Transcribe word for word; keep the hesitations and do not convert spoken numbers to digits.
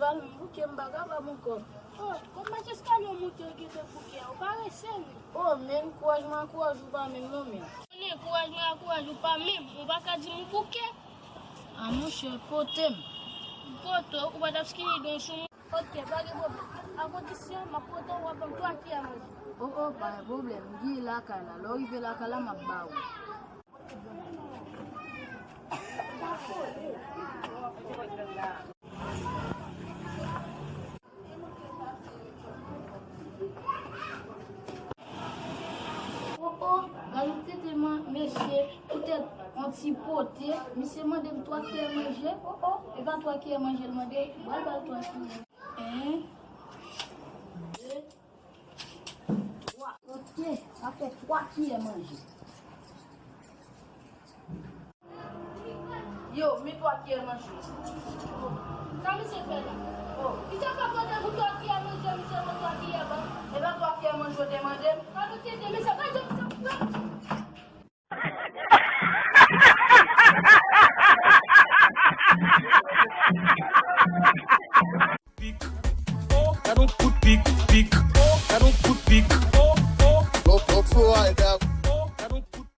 Pral m bouke, m pa kapab ankò. Oh, kòm mache eskalye w moute, w gentan bouke a, ou parese wi. Oh, men kouraj mwen ankouraje w pa menm non, men. Konnen kouraj mwen ankouraje w pa menm, ou pa ka di m ou bouke. A monchè, pote m. M pote w, ou pa t ap skinny don sou mwen. Ok, pa gen pwoblèm. A kondisyon, m ap pote w, w ap ban m twa kiyè manje. Oh, oh, pa gen pwoblèm. M genyen lakay la. Lè w rive lakay la, m ap ba ou. Oh, oh, gade yon tete mesye, poutèt yon ti pote, misye mande m twa kiyè manje. Oh, oh, e pa twa kiyè manje l mande, m pral ba l twa kiyè. En, de, twa. Ok, sa fè twa kiyè manje. Yo, men twa kiyè manje. Sa misye fè la? Oh. Misye fè kote pou twa kiyè manje, misye pran twa kiyè ban. E pa twa kiyè manje w te mande m? Sa nou te de, men se pa jòb sa pou fè. Pik. Oh, gad on kout pik, pik. Oh, gad on kout pik. Oh, oh. Don't, don't try that.